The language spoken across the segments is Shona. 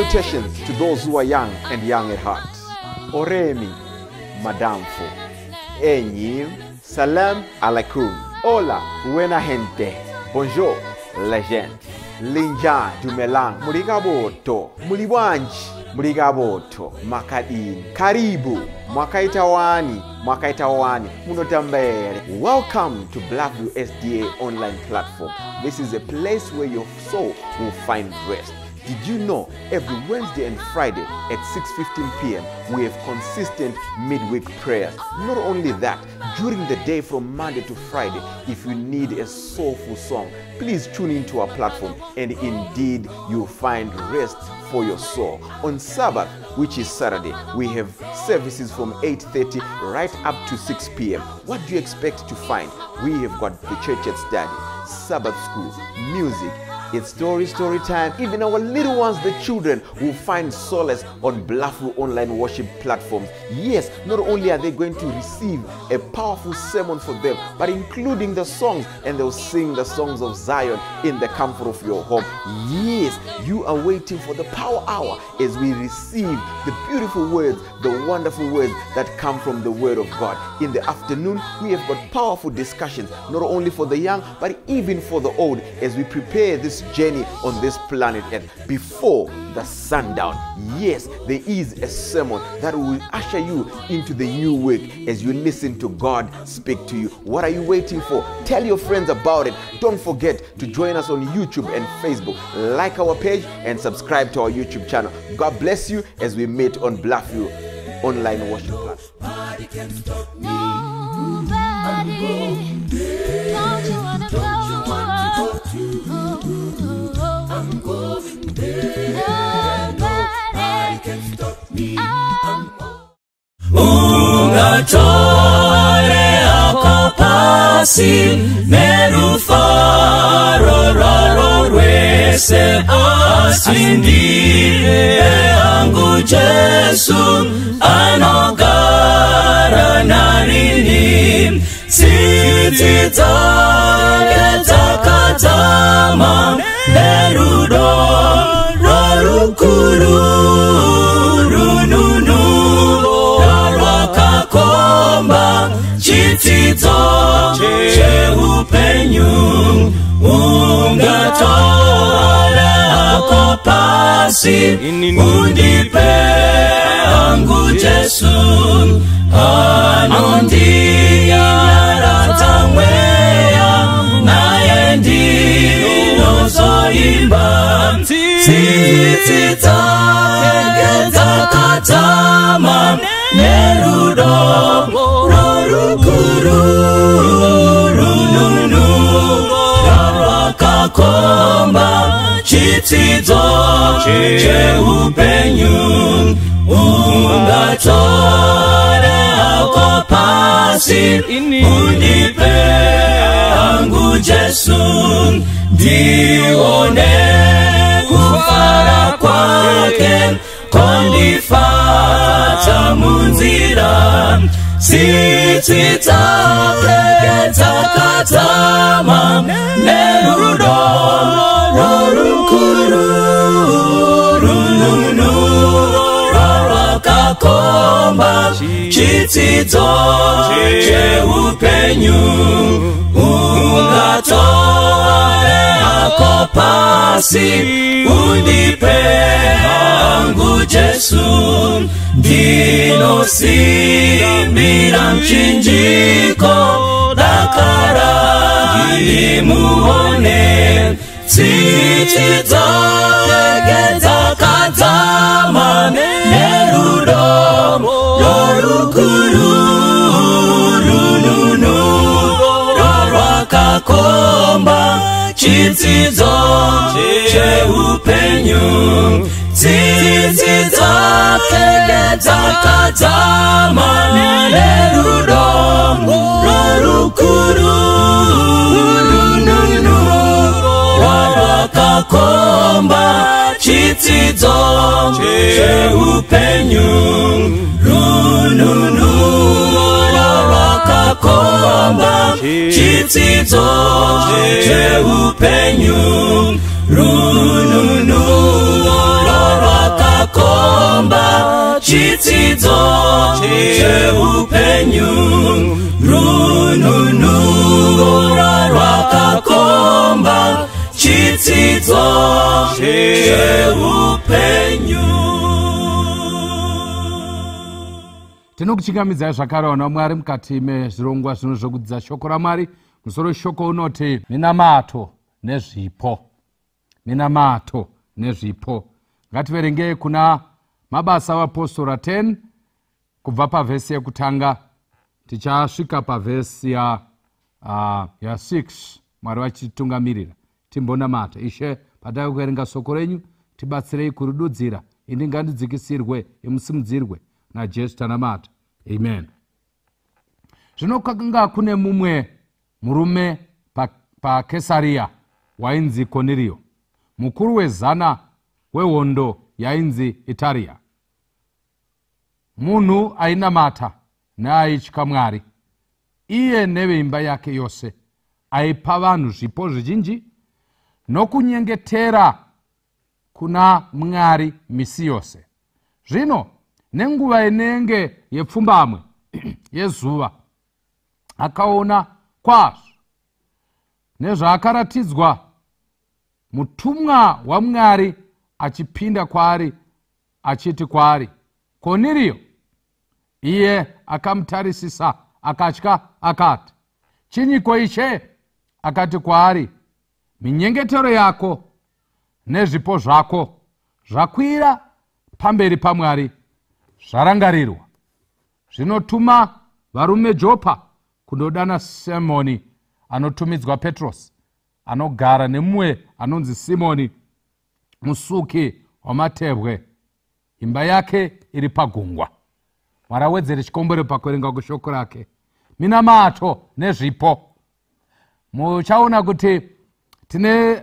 Salutations to those who are young and young at heart. Oremi, Madamfo, Enyi, Salam alaikum, Hola, buena gente, Bonjour, legend, Linja, Dumelang, Murigaboto, Muliwanji, Murigaboto, Makadini, Karibu, Mwakaitawani, Mwakaitawani, Munotambere. Welcome to Blackview SDA online platform. This is a place where your soul will find rest. Did you know every Wednesday and Friday at 6:15 p.m. we have consistent midweek prayers? Not only that, during the day from Monday to Friday, if you need a soulful song, please tune into our platform and indeed you'll find rest for your soul. On Sabbath, which is Saturday, we have services from 8:30 right up to 6 p.m. What do you expect to find? We have got the church at study, Sabbath school, music. It's story time. Even our little ones, the children, will find solace on Bluffview online worship platforms. Yes, not only are they going to receive a powerful sermon for them, but including the songs, and they'll sing the songs of Zion in the comfort of your home. Yes, you are waiting for the power hour as we receive the beautiful words, the wonderful words that come from the Word of God. In the afternoon, we have got powerful discussions, not only for the young, but even for the old, as we prepare this journey on this planet Earth before the sundown. Yes, there is a sermon that will usher you into the new week as you listen to God speak to you. What are you waiting for? Tell your friends about it. Don't forget to join us on YouTube and Facebook. Like our page and subscribe to our YouTube channel. God bless you as we meet on Bluffview online worship platform. Nobody can stop me. Nobody. Don't you wanna go? I'm going there. Nobody can stop me. Ungatore akapasi nerufaro rwaro rwese asindire angu Jesu anogara narini tsitsi dzake dzakadzama nerudo rwarukuru rununu rwakakomba chitsidzo cheupenyu ungatora ako pasi undipe angu Jesu anondinyaradza mweya naye ndinozoimba tsitsi dzake dzakadzama nerudo rorukuru rununu rwakakomba chitsidzo cheupenyu ungatore ako pasi undipe angu Jesu ndione kufara kwake kondifadza munzira tsitsi dzake dzakadzama nerudo rorukuru rununu rwakakomba chitsidzo cheupenyu ungatore ako pasi undipe angu Jesu ndinosimbira mchinjiko dakara ndimuone tsitsi dzake dzakadzama nerudo rorukuru rununu rwakakomba chitsidzo cheupenyu tsitsi dzake dzakadzama nerudo rorukuru rununu rwakakomba chitsidzo cheupenyu rununu rwakakomba chitsidzo cheupenyu rununu rwakakomba Chitsidzo cheupenyu, rununuro rwakakomba. Chitsidzo cheupenyu. Tinokuchingamidzai zvakare vana vaMwari mukati mezvirongwa zvino zvokudzidza shoko raMwari. Musoro weshoko unoti minamato nezvipo. Minamato nezvipo. Ngativerengei kuna Mabasa avapostora 10 kubva pavhesi yekutanga tichasvika pavhesi ya 6. Mwari vachitungamirira. Timbonamata. Ishe, patava kuverenga soko renyu, tibatsirei kuridudzira. Ini ngandidzikisirwe, imusimudzirwe naJesu tanamata. Amen. Zvino kwakanga kune mumwe murume paKesaria wainzi Kornerio, mukuru wezana wehondo yainzi Itaria, munhu ainamata neaitya Mwari. Iye neveimba yake yose aipa vanhu zvipo zvizhinji nokunyengetera kuna Mwari misi yose. Zvino nenguva inenge yepfumbamwe yezuva akaona kwazvo nezvaakaratidzwa mutumwa waMwari achipinda kwaari achiti kwaari, Kornerio. Iye akamutarisisa akatya akati, chinyiko Ishe? Akati kwaari, minyengetero yako nezvipo zvako zvakwira pamberi paMwari, zvarangarirwa. Zvinotuma varume Jopa kundodana Simoni anotumidzwa Petros, anogara nemumwe anonzi Simoni musuki wamatebwe, imba yake iri pagungwa. Mwari awedzere chikombero pakuverenga kweshoko rake. Minamato nezvipo. Muchaona kuti tine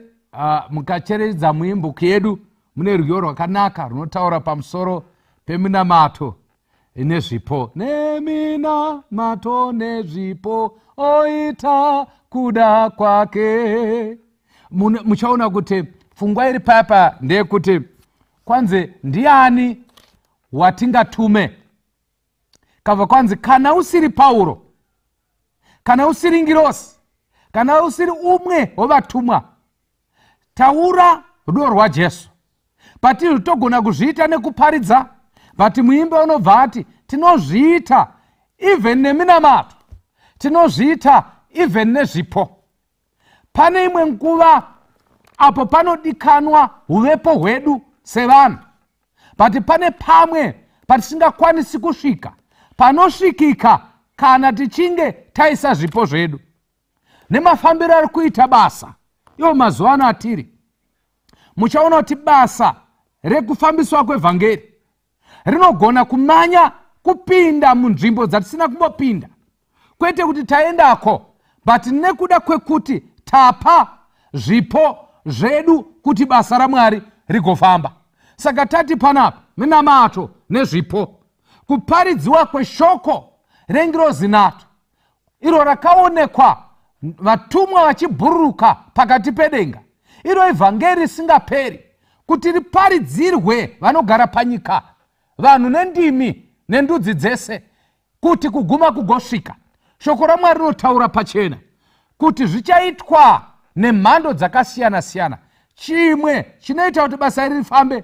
mukacheredza muimbuku yedu mune rwiyo rwakanaka runotaura pamusoro peminamato nezvipo. Neminamato nezvipo oita kuda kwake. Muchaona kuti pfungwa iri papa ndeyekuti kwanzi ndiani watingatume? Kabva kwanzi kana usiri Pauro, kana usiri ngirosi, kana usiri umwe wevatumwa, taura rudo rwaJesu. Patiri togona kuzviita nekuparidza, but muimbi unobva ati tinozviita even neminamato, tinozviita even nezvipo. Pane imwe nguva apo panodikanwa huvepo hwedu sevanhu, but pane pamwe patisingakwanisi kusvika, panosvikika kana tichinge taisa zvipo zvedu. Nemafambiro ari kuita basa iwo mazuva ano atiri, muchaona kuti basa rekufambiswa kwevhangeri rinogona kumanya kupinda munzvimbo dzatisina kumbopinda. Kwete kuti taendako, but nekuda kwekuti tapa zvipo zvedu kuti basa raMwari rigofamba. Saka tati panapa minamato nezvipo, kuparidziwa kweshoko rengirozi nhatu iro rakaonekwa vatumwa vachibhururuka pakati pedenga, iro ivhangeri risingaperi, kuti riparidzirwe vanogara panyika, vanhu nendimi nendudzi dzese, kuti kuguma kugosvika. Shoko raMwari rinotaura pachena kuti zvichaitwa nemhando dzakasiyana-siyana. Chimwe chinoita kuti basa iri rifambe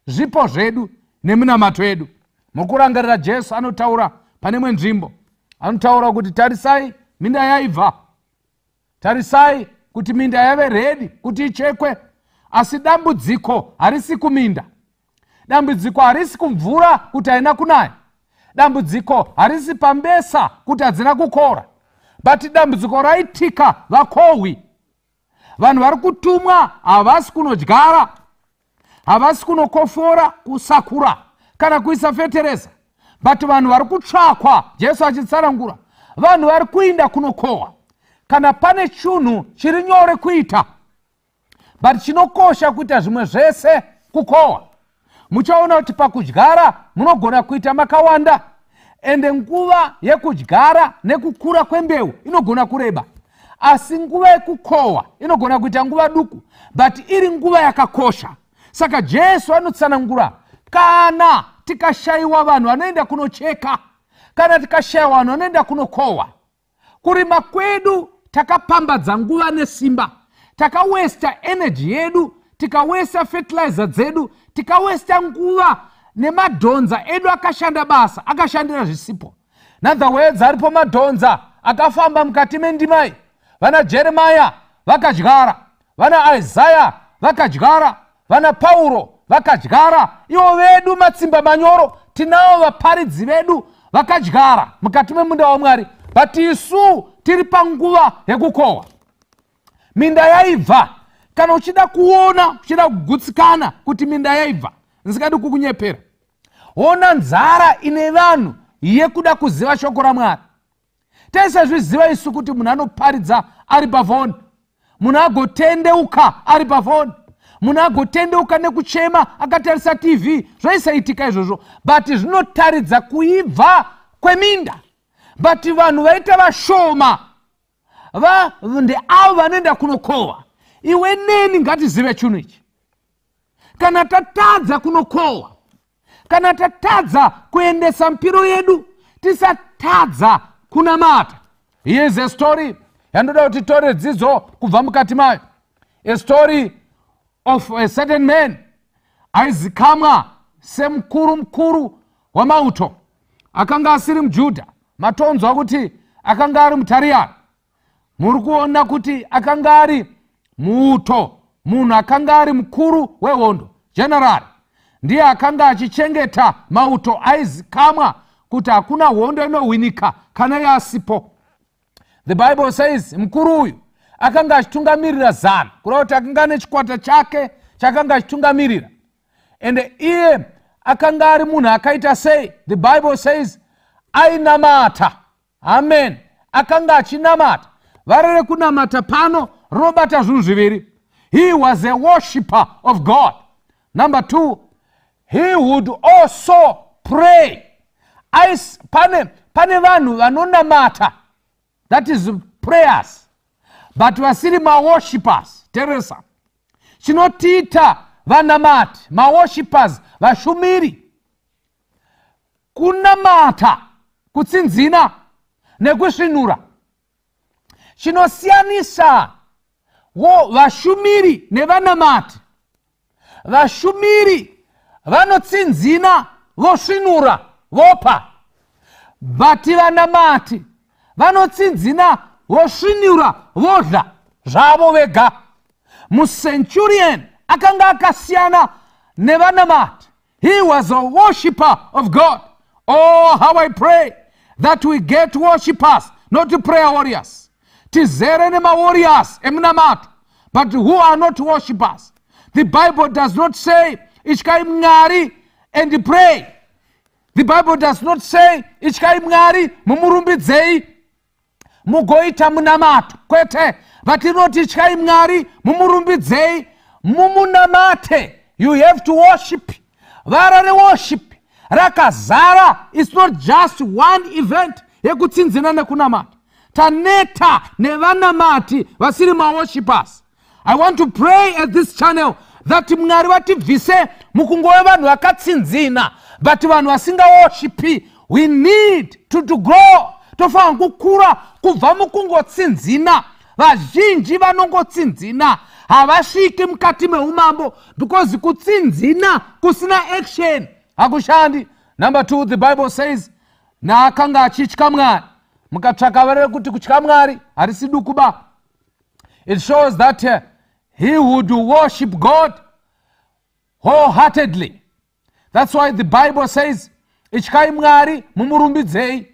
zvipo zvedu neminamato yedu. Mukurangarira Jesu anotaura pane imwe nzvimbo, anotaura kuti tarisai minda yaibva, tarisai kuti minda yave redi kuti ichekwe, asi dambudziko harisi kuminda, dambudziko harisi kumvura kuti haina kunaya, dambudziko harisi pambesa kuti hadzina kukora, but dambudziko raitika vakohwi. Vanhu vari kutumwa havasi kunodyara, havasi kunokofora, kusakura kana kuisa fetereza, but vanhu vari kutsvakwa. Jesu achitsanangura vanhu vari kuinda kunokohwa. Kana pane chinhu chiri nyore kuita but chinokosha kuita zvimwe zvese kukohwa. Muchaona kuti pakudyara munogona kuita makawanda, ende nguva yekudyara nekukura kwembeu inogona kureba, asi nguva yekukohwa inogona kuita nguva duku, but iri nguva yakakosha. Saka Jesu anotsanangura kana Tikashayiwa vanhu vanoenda kunocheka, kana tikashayiwa vanhu vanoenda kunokohwa, kurima kwedu takapambadza nguva nesimba, takawesta energy yedu, tikawesta fertilizer dzedu, tikawesta nguva nemadhonza edu akashanda basa, akashandira zvisipo. In other words, aripo madhonza akafamba mukati mendimai. Vana Jeremaya vakadyara, vana Isaya vakadyara, vana Pauro vakadyara, ivo vedu matsimba manyoro tinavo vaparidzi vedu vakadyara mukati memunda waMwari. But isu tiri panguva yekukohwa. Minda yaibva. Kana uchida kuona, uchida kugutsikana kuti minda yaibva, ndisingadi kukunyepera, ona nzara ine vanhu yekuda kuziva shoko raMwari. Taisazviziva isu kuti munhu anoparidza ari pafoni, munhu agotendeuka ari pafoni, munhu agotendeuka nekuchema akatarisa TV. Zvaisaitika izvozvo, but zvinotaridza kuibva kweminda. But vanhu vaita vashoma ndeavo vanoenda kunokohwa. Iwe neni ngatizive chinhu ichi: kana tatadza kunokohwa, kana tatadza kuendesa mipiro yedu, tisatadza kunamata. Here is a story yandoda kuti tore dzidzo kubva mukati mayo, a story of a certain man aizikamwa semukuru mukuru wamauto. Akanga asiri muJudha, matonzwa kuti akanga ari muTariyani. Muri kuona kuti akanga ari muuto, munhu akanga ari mukuru wehondo, general. Ndiye akanga achichengeta mauto, aizikamwa kuti hakuna hondo inohwinika kana yasipo. The Bible says mukuru uyu akanga achitungamirira zana, kureva kuti akanga ane chikwata chake chakanga achitungamirira. Ende iye akanga ari munhu akaita sei? The Bible says ainamata. Amen. Akanga achinamata. Vara rekunamata pano rinobata zvinhu zviviri. He was a worshipper of God. Number two, he would also pray. Pane vanhu vanonamata, that is prayers, but vasiri maworshippers. Teresa, chinotiita vanamati, maworshippers, vashumiri, kunamata, kutsinzina nekusvinura. Chinosiyanisa wo vashumiri nevanamati, vashumiri vanotsinzina, vosvinura, vopa, but vanamati vanotsinzina, vosvinura, vodla zvavo vega. Mucenturion akanga akasiyana nevanamati. He was a worshipper of God. Oh, how I pray that we get worshippers, not prayer warriors. Tizere nemawarriors emunamato, but who are not worshippers. The Bible does not say ityai Mwari and pray. The Bible does not say ityai Mwari, mumurumbidzei, mugoita munamato. Kwete, but inoti ityai Mwari, mumurumbidzei, mumunamate. You have to worship. Vara reworship rakazara. It's not just one event yekutsinzina nekunamata. Taneta nevanamati vasiri maworshippers. I want to pray at this channel that Mwari vatibvise mukungove vanhu vakatsinzina but vanhu vasingaworshipi. We need to grow. Tofanira kukura kubva mukungotsinzina. Vazhinji vanongotsinzina havasviki mukati meumambo, because kutsinzina kusina action hakushandi. Number two, the Bible says naakanga achitya Mwari. Mukatsvaka vareve kuti kutya Mwari harisi dukuba. It shows that he would worship God wholeheartedly. That's why the Bible says ityai Mwari, mumurumbidzei.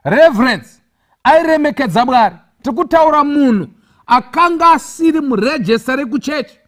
Reverence, airemekedza Mwari. Tiri kutaura munhu akanga asiri muregister rekuchechi,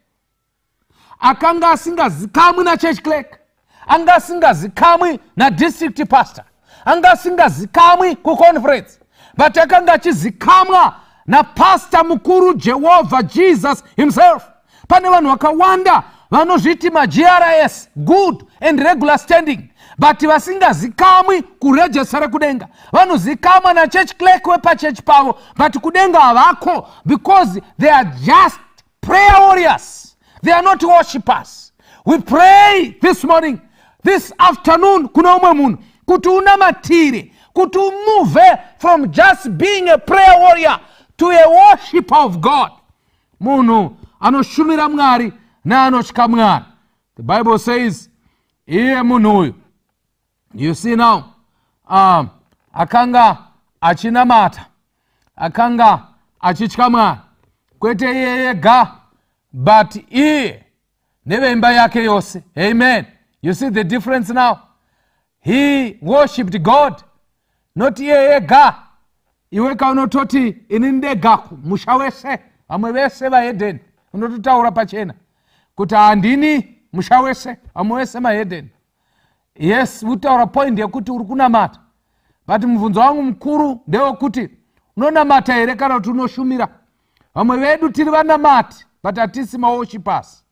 akanga asingazikamwi nachurch clerk, anga asingazikamwi nadistrict pastor, anga asingazikamwi kuconference, but akanga achizikamwa napasta mukuru, Jehovha Jesus himself. Pane vanhu vakawanda vanozviti maGRS, good and regular standing, but vasingazikamwi kuregister rekudenga. Vanozikamwa nachurch clerk wepachechi pavo, but kudenga havako, because they are just prayer warriors, they are not worshippers. We pray this morning. This afternoon kune umwe munhu kuti unamatire, kuti umove from just being a prayer warrior to a worship of God, munhu anoshumira Mwari neanotya Mwari. The Bible says iye munhu uyu, you see now, akanga achinamata, akanga achitya Mwari, kwete iye yega but iye neveimba yake yose. Amen. You see the difference now? He worshipped God, not iye yega. Iwe kaunototi ini ndega, musha wese, vamwe vese vahedheni. Unototaura pachena kuti handini, musha wese, vamwe vese mahedheni. Yes, utaura point yekuti uri kunamata, but mubvunzo wangu mukuru ndewekuti unonamata here kana kuti unoshumira? Vamwe vedu tiri vanamati but hatisi maworshippers.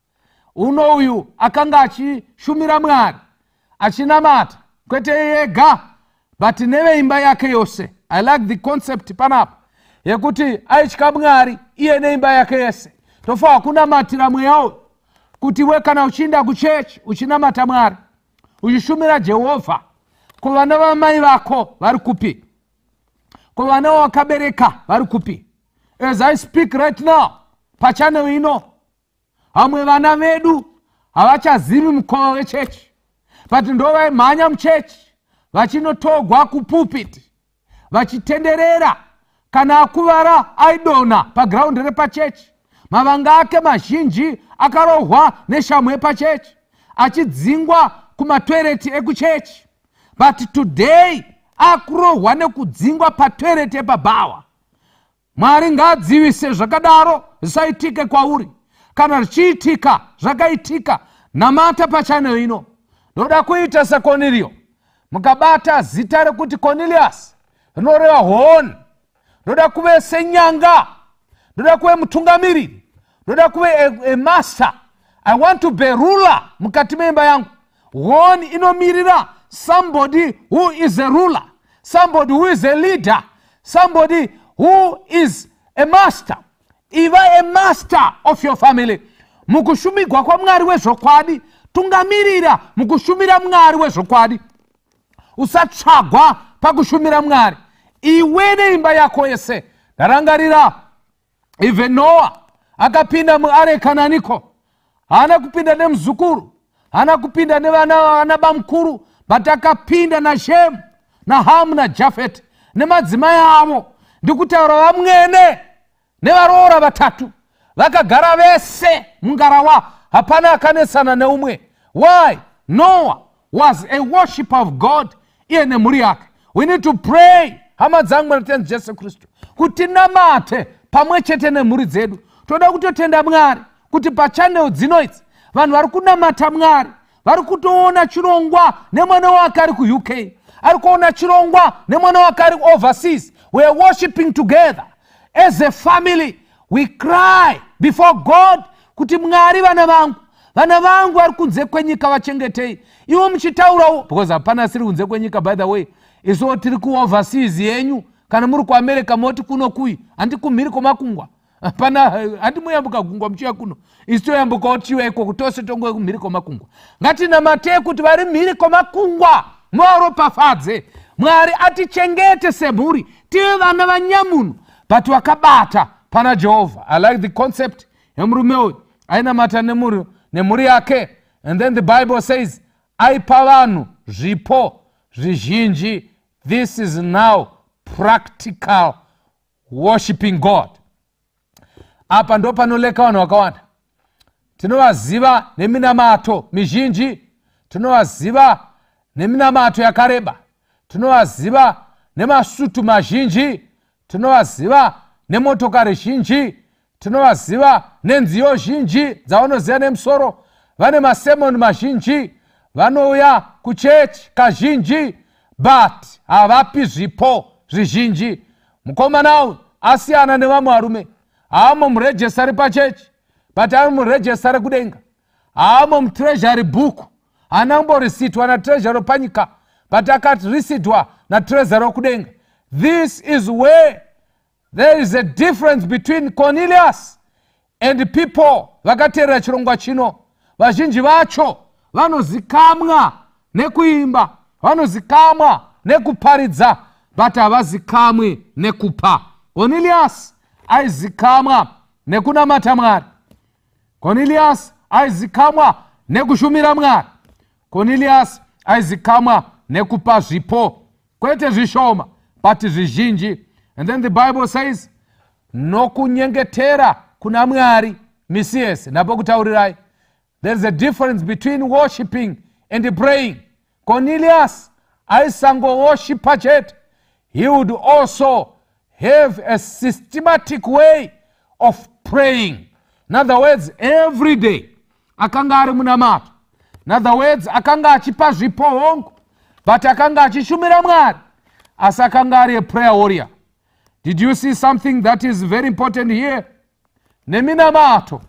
Uno uyu akanga achishumira Mwari, achinamata, kwete yega but neveimba yake yose. I like the concept panapa yekuti aitya Mwari iye neimba yake yese. Tofanira kunamatira mweya uyu kuti we kana uchiinda kuchechi uchinamata Mwari, uchishumira Jehovha, ko vana vamai vako vari kupi? Ko vana vawakabereka vari kupi? As I speak right now pachannel ino, vamwe vana vedu havachazivi mukova wechechi, but ndo vaimhanya muchechi vachinotogwa kupulpit, vachitenderera. Kana akuvara aidonha paground repachechi. Mavanga ake mazhinji akarohwa neshamhu yepachechi, achidzingwa kumatoilet ekuchechi, but today akurohwa nekudzingwa patoilet epabhawa. Mwari ngaadzivise zvakadaro zvisaitike kwauri. Kana zvichiitika, zvakaitika, namata pachannel ino. Ndoda kuita saCornelio. Mukabata zita rekuti Cornelius, rinoreva horn. Ndoda kuve senyanga, ndoda kuve mutungamiriri, ndoda kuve a master. I want to be ruler mukati meimba yangu. Horn inomirira somebody who is a ruler, somebody who is a leader, somebody who is a master. Iva a master of your family mukushumigwa kwaMwari wezvokwadi. Tungamirira mukushumira Mwari wezvokwadi. Usatsvagwa pakushumira Mwari, iwe neimba yako yese. Ndarangarira even Noa akapinda muareka naniko? Haana kupinda nemuzukuru, haana kupinda nevana vana bamukuru, but akapinda naShemu naHamu naJafeti nemadzimai avo, ndikutaura vamwene nevaroora vatatu. Vakagara vese mungarawa, hapana akanesana neumwe. Why? Noah was a worshipper of God, iye nemhuri yake. We need to pray, hama dzangu munaTenzi Jesu Kristu, kuti tinamate pamwe chete nemhuri dzedu. Toda kutotenda Mwari kuti pachannel dzino idzi vanhu vari kunamata Mwari, vari kutoona chirongwa nemwana wake ari kuUK, ari kuona chirongwa nemwana wake ari overseas. We are worshiping together as a family. We cry before God kuti Mwari, vana vangu, vana vangu vari kunze kwenyika, vachengetei. Iwo muchitaurawo, because hapana asiri kunze kwenyika. By the way, isuwo tiri kuoverseas yenyu. Kana muri kuAmerica, moti kuno kui handi kumhiri kwomakungwa. Hapana, handi muyambuka gungwa muchiuya kuno, isu toyambukawo tichiuya ikoko. Tose tongove kumhiri kwomakungwa. Ngatinamatei kuti vari mhiri kwomakungwa muvaropafadze. Mwari atichengete semhuri, tive vana vanyamunhu but vakabata pana Jehovha. I like the concept yemurume uyu ainamata nemhuri yake. And then the Bible says aipa vanhu zvipo zvizhinji. This is now practical worshiping God. Apa ndo panolacka vanhu vakawanda. Tinovaziva neminamato mizhinji, tinovaziva neminamato yakareba, tinovaziva nemasutu mazhinji, tinovaziva nemotokari zhinji, tinovaziva nenziyo zhinji dzavanoziva nemusoro, vane masermon mazhinji, vanouya kuchechi kazhinji, but havapi zvipo zvizhinji. Mukomana uyu asiyana nevamwe varume. Haamo muregister repachechi, but ari muregister rekudenga. Haamo mutreasury book, haana kumborisitwa natreasury panyika, but akarisitwa natreasury wekudenga. This is where there is a difference between Cornelius and people vakateerera chirongwa chino. Vazhinji vacho vanozikamwa. Nekuimba, vanozikamwa nekuparidza, but havazikamwi nekupa. Cornelius aizikamwa nekunamata Mwari. Cornelius aizikamwa nekushumira Mwari. Cornelius aizikamwa nekupa zvipo, kwete zvishoma but zvizhinji. And then the Bible says, nokunyengetera kuna Mwari misi yese. Ndapokutaurirai, there is a difference between worshiping and praying. Cornelius aisangowoshipa chete, he would also have a systematic way of praying. In other words, every day akanga ari munamato. In other words, akanga achipa zvipo hongu, but akanga achishumira Mwari, asi akanga ari a prayer warrior. Did you see something that is very important here? Neminamato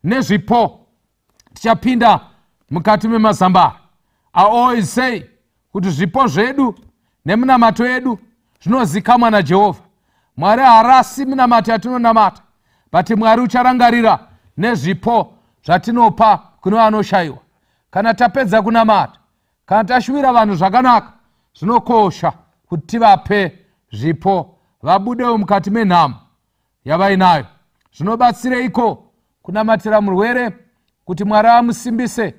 nezvipo tichapinda mukati memazambara. I always say kuti zvipo zvedu neminamato yedu zvinozikamwa naJehovha. Mwari harasi minamato yatinonamata, but Mwari ucharangarira nezvipo zvatinopa kune vanoshayiwa. Kana tapedza kunamata, kana tashuvira vanhu zvakanaka, zvinokosha kuti tivape zvipo, vabudewo mukati menhamo yavainayo. Zvinobatsireiko kunamatira murwere kuti Mwari amusimbise,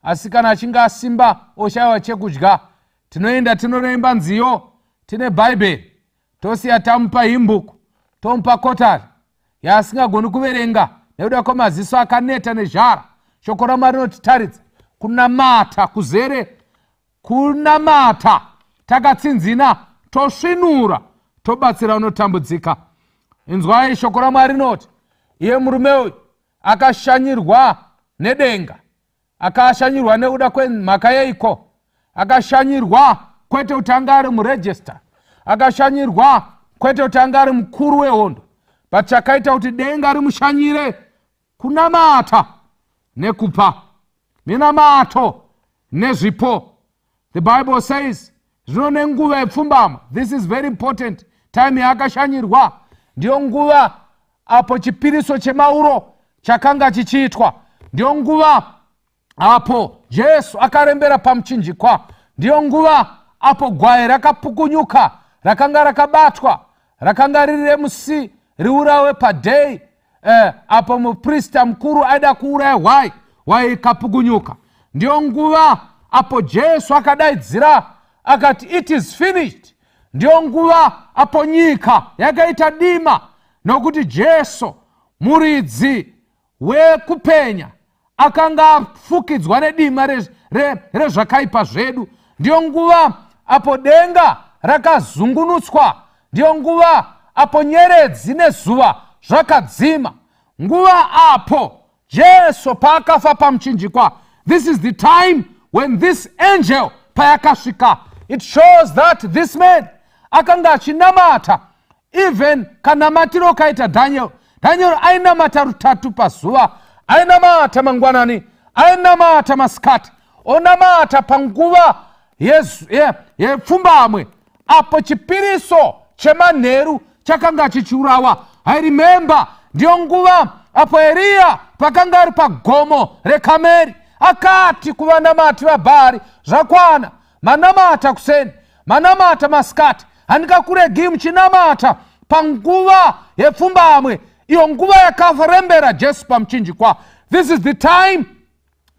asi kana achinge asimba oshayiwa chekudya? Tinoenda tinonoimba nziyo tine Bhaibheri, tosiya tamupa hymnbook, tomupa kotari yaasingagoni kuverenga nekuda kwemaziso akaneta nezhara. Shoko raMwari rinotitaridza kunamata kuzere, kunamata takatsinzina, tosvinura, tobatsira unotambudzika. Inzwai shoko raMwari rinoti iye murume uyu akashanyirwa nedenga. Akashanyirwa nekuda kwemhaka yeiko? Akashanyirwa kwete kuti anga ari muregister, akashanyirwa kwete kuti anga ari mukuru wehondo, but chakaita kuti denga rimushanyire kunamata nekupa, minamato nezvipo. The Bible says, zvino nenguva yepfumbamwe. This is very important. Time yaakashanyirwa ndiyo nguva apo chipiriso chemauro chakanga chichiitwa, ndiyo nguva apo Jesu akarembera pamuchinjikwa, ndiyo nguva apo gwai rakapukunyuka rakanga rakabatwa, rakanga riri remusi riurawe paday apo muprista mukuru aida kuuraya hwai, hwai ikapukunyuka. Ndiyo nguva apo Jesu akadaidzira akati, "It is finished." Ndiyo nguva apo nyika yakaita dima, nokuti Jesu muridzi wekupenya akanga afukidzwa nedima rezvakaipa zvedu. Ndiyo nguva apo denga rakazungunutswa. Ndiyo nguva apo nyeredzi nezuva zvakadzima, nguva apo Jesu paakafa pamuchinjikwa. This is the time when this angel payakasvika. It shows that this man akanga achinamata, even kanamatiro kaita Daniel. Daniel ainamata rutatu pazuva. Ainamata mangwanani, ainamata masikati, onamata panguva yepfumbamwe apo chipiriso chemanheru chakanga chichiurawa. I remember, ndiyo nguva apo Eriya pakanga ari pagomo reKameri akati kuvanamati vaBhari, "Zvakwana, manamata kuseni, manamata masikati, handingakuregii muchinamata panguva yepfumbamwe, iyo nguva yakarembera Jesu pamuchinjikwa." This is the time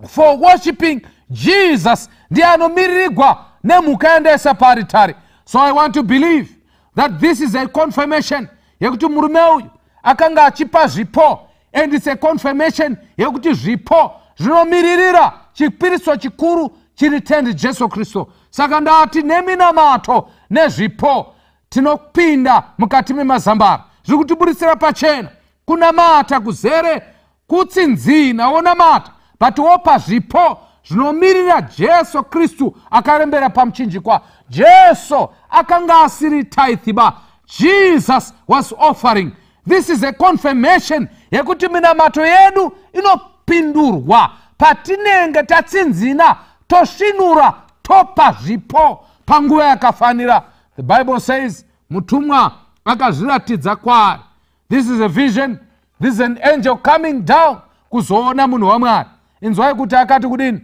for worshiping Jesus. Ndiye anomiririgwa nemhuka yandaisa paaritari. So I want to believe that this is a confirmation yekuti murume uyu akanga achipa zvipo, and it's a confirmation yekuti zvipo zvinomiririra chipiriso chikuru chiri tendi Jesu Kristu. Saka ndati neminamato nezvipo tinopinda mukati memazambara. Zviri kutiburitsira pachena kunamata kuzere, kutsinzina wonamata, but wopa zvipo zvinomirira Jesu Kristu akarembera pamuchinjikwa. Jesu akanga asiri tithe ba, Jesus was offering. This is a confirmation yekuti minamato yedu inopindurwa patinenge tatsinzina, tosvinura, topa zvipo panguva yakafanira. The Bible says mutumwa akazviratidza kwaari. This is a vision. This is an angel coming down kuzoona munhu waMwari. Inzwai kuti akati kudini.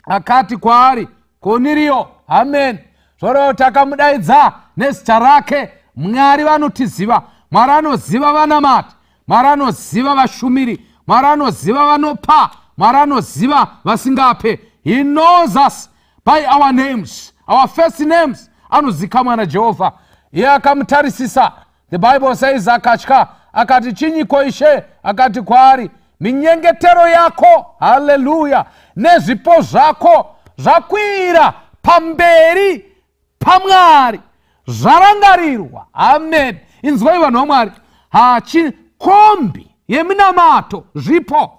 Akati kwaari, Koniriyo, amen. Zvoreva kuti akamudaidza nezita rake. Mwari vanotiziva. Mwari anoziva vanamati, Mwari anoziva vashumiri, Mwari anoziva vanopa, Mwari anoziva vasingape. He knows us by our names, our first names anozikamwa naJehovha. Iye akamutarisisa, the Bible says, akatya, akati, "Chinyiko, Ishe?" Akati kwaari, "Minyengetero yako," haleluya, "nezvipo zvako zvakwira pamberi paMwari, zvarangarirwa." Amen. Inzwai, vanhu vaMwari, hachi kombi yeminamato zvipo.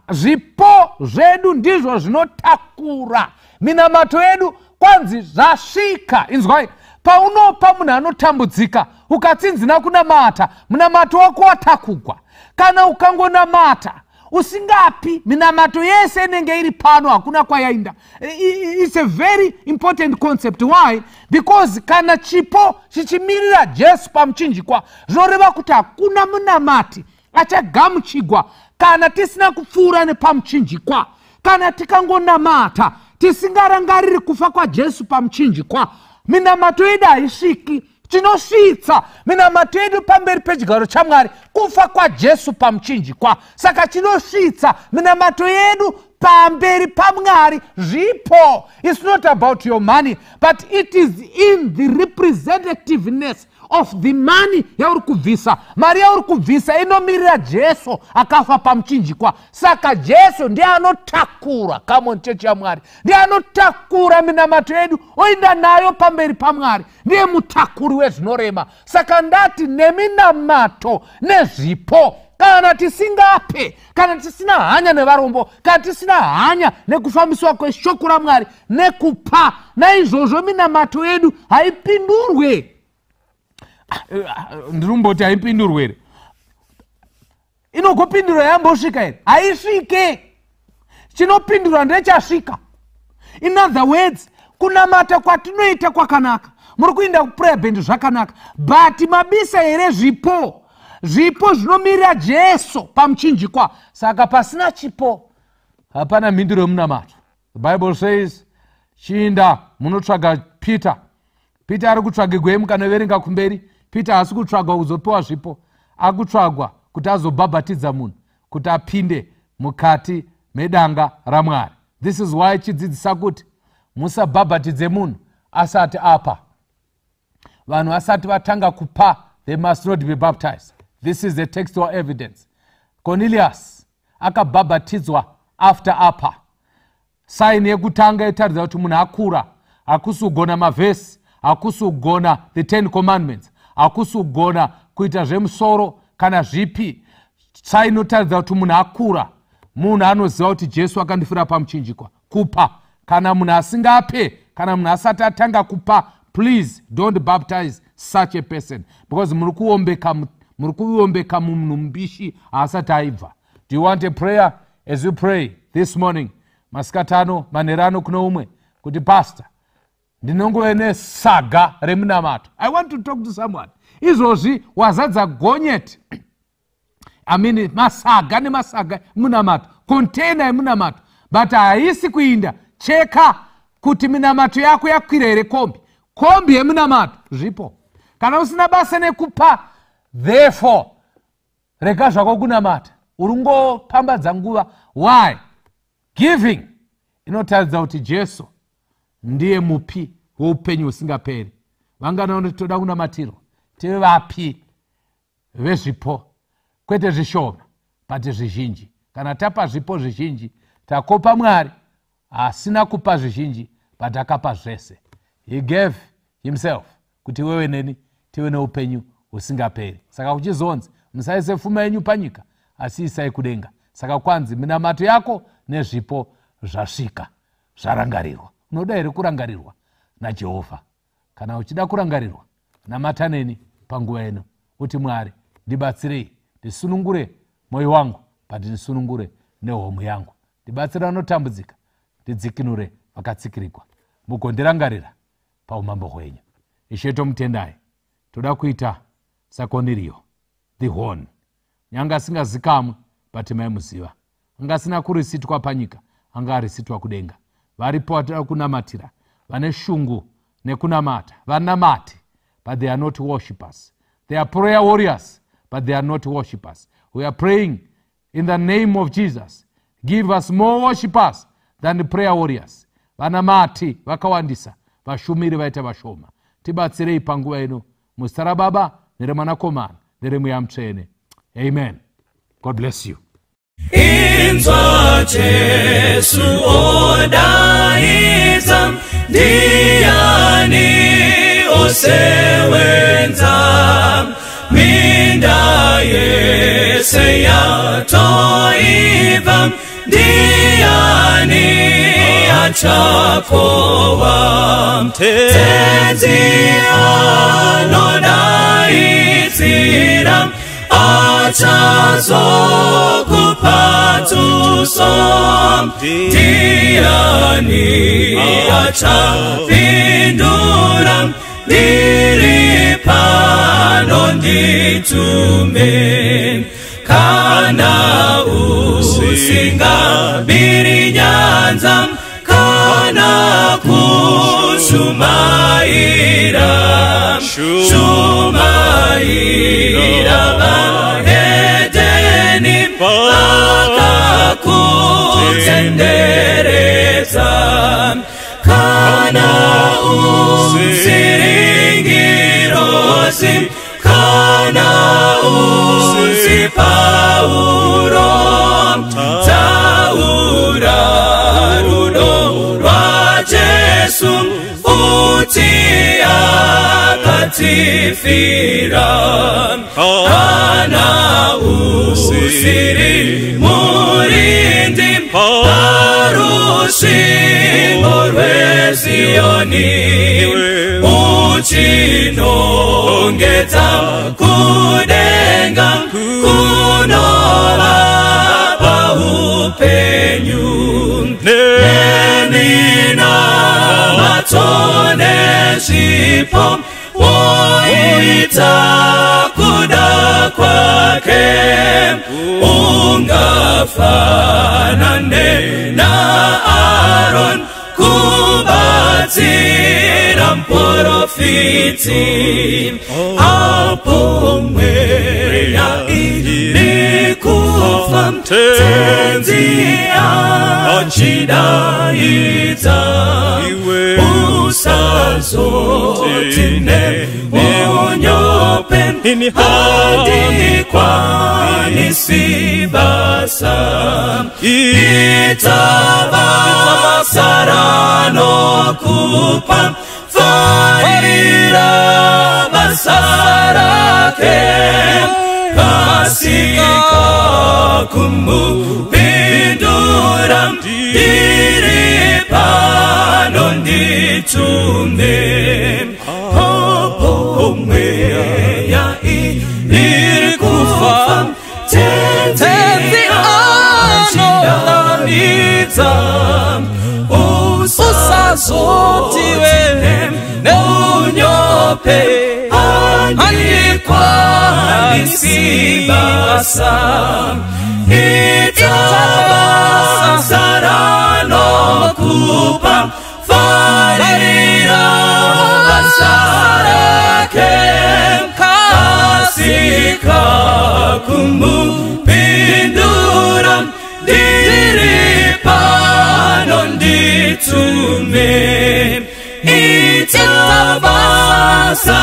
Zvipo zvedu ndizvo zvinotakura minamato yedu. Kwanzi zvasvika. Inzwai, paunopa munhu anotambudzika, ukatsinzina kunamata, munamato wako watakugwa. Kana ukangonamata usingapi, minamato yese inenge iri pano, hakuna kwayainda. It's a very important concept. Why? Because kana chipo chichimirira Jesu pamuchinjikwa, zvinoreva kuti hakuna munamati achagamuchigwa kana tisina kupfuura nepamuchinjikwa. Kana tikangonamata tisingarangariri kufa kwaJesu pamuchinjikwa, minamato yedu haisviki. Chinosvitsa minamato yedu pamberi pechigaro chaMwari kufa kwaJesu pamuchinjikwa. Saka chinosvitsa minamato yedu pamberi paMwari zvipo. It's not about your money, but it is in the representativeness of the money yauri kubvisa. Mari yauri kubvisa inomirira Jesu akafa pamuchinjikwa. Saka Jesu ndiye anotakura, come on, chechi yaMwari, ndiye anotakura minamato yedu oenda nayo pamberi paMwari. Ndiye mutakuri wezvinorema. Saka ndati neminamato nezvipo, kana tisingape, kana tisina hanya nevarombo, kana tisina hanya nekufambiswa kweshoko raMwari nekupa, naizvozvo minamato yedu haipindurwe. Ndinomboti haipindurwe here? Inogopindurwa yambosvika here? Haisvike. Chinopindurwa ndechasvika. In other words, kunamata kwatinoita kwakanaka, muri kuinda kuprayer band zvakanaka, but mabisa here zvipo? Zvipo zvinomirira Jesu pamuchinjikwa. Saka pasina chipo hapana mhinduro yemunamato. The Bible says, "Chiinda munotsvaga Peter." Peter ari kutsvagigwei? Mukanoverenga kumberi, Peter haasi kutsvagwa kuzopiwa zvipo, akutsvagwa kuti azobhabhatidza munhu kuti apinde mukati medanga raMwari. This is why chidzidzisa kuti musabhabhatidze munhu asati apa. Vanhu vasati vatanga kupa, they must not be baptized. This is the textual evidence. Cornelius akabhabhatidzwa after apa. Saini yekutanga itaridza kuti munhu akura hakusi kugona mavhesi, hakusi kugona the 10 Commandments, hakusi kugona kuita zvemusoro kana zvipi. Saini inotaridza kuti munhu akura, munhu anoziva kuti Jesu akandifira pamuchinjikwa. Kupa. Kana munhu asingape, kana munhu asati atanga kupa, please don't baptize such a person, because muri kuombeka munhu mbishi haasati aibva. Do you want a prayer as you pray this morning, masikati ano, manheru ano, kuno umwe kuti, "Pastor, ndinongove nesaga remunamato"? I want to talk to someone. Izvozvi wazadza gonyeti, I mean, masaga nemasaga emunamato, container yemunamato, but haisi kuinda. Cheka kuti minamato yako yakwira here kombi. Kombi yemunamato zvipo. Kana usina basa nekupa, therefore rega zvako kunamata, uri ngopambadza nguva. Why? Giving inotaridza kuti Jesu ndiye mupi weupenyu husingaperi. Vangana vanoti toda kunamatirwa tive vapi vezvipo, kwete zvishoma but zvizhinji? Kana tapa zvipo zvizhinji, takopa Mwari asina kupa zvizhinji but akapa zvese. He gave himself kuti wewe neni tive neupenyu husingaperi. Saka kuchizonzi, "Musaise pfuma yenyu panyika, asi isai kudenga." Saka kwanzi minamato yako nezvipo zvasvika, zvarangarirwa. Unoda here kurangarirwa naJehovha? Kana uchida kurangarirwa, namata neni panguva ino uti, "Mwari, ndibatsirei, ndisunungure mwoyo wangu, but ndisunungure nehomwe yangu. Ndibatsire vanotambudzika, ndidzikinure vakatsikirigwa, mugondirangarira paumambo hwenyu." Ishe, tomutendai. Toda kuita saKoniriyo the horn. Nyange asingazikamwe, but maimuziva. Anga asina kurisitwa panyika, anga arisitwa kudenga. Varipo vatinoda kunamatira, vane shungu nekunamata, vanamati, but they are not worshippers. They are prayer warriors, but they are not worshippers. We are praying in the name of Jesus, give us more worshippers than the prayer warriors. Vanamati vakawandisa, vashumiri vaita vashoma. Tibatsirei panguva ino, muzita raBaba neremwanakomana neremweya Mutsvene. Amen. God bless you. Inzwa Jesu odaidza, ndiani osewenza? Minda yese yatoiva, ndiani achakowa? Tenzi anodaidzira, achazokupa tuso. Ndiani achapindura? Ndiri pano, nditume. Kana usingabiri nyanza, kana kushumaira, shumaira vahedeni vakakutenderedza. Kana usiri ngirozi, kana usi Pauro, taura rudo rwaJesu, uti akatifira. Kana usiri murindi parusvingo rweZioni, uchinongedza kudenga kunovapa upenyu. Neminamato nezvipo woita kuda kwake, ungafanane naAron kubatsira muprofiti. Apo mweya iri kufa, Tenzi achidaidza, usazoti neunyope, handikwanisi basa. Ita basa ranokupa, farira basa rake, kasika kumupindura. Ndiri pano, nditume. Apo mweya iri kufa, Tenzi anodaidza, usazotiwe neunyope, handikwanisi basa. Ita basa ranokupa, farira basa rake, kasika kumupindura. Ndiri pano, nditume. Ita basa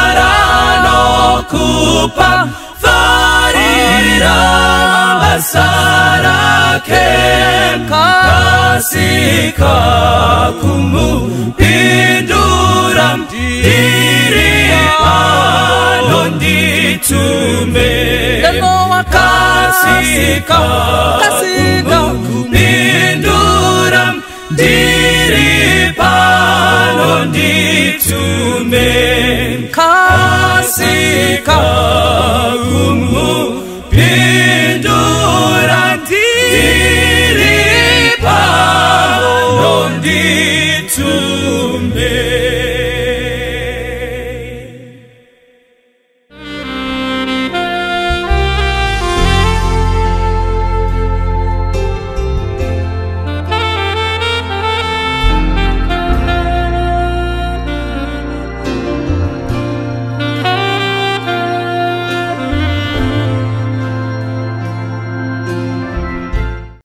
ranokupa, farira basa rake, kasika kumupindura. Ndiri pano, nditume. Kasika kumupindura. Ndiri pano, nditume. Kasika kumupindura. Ndiri pano, nditume.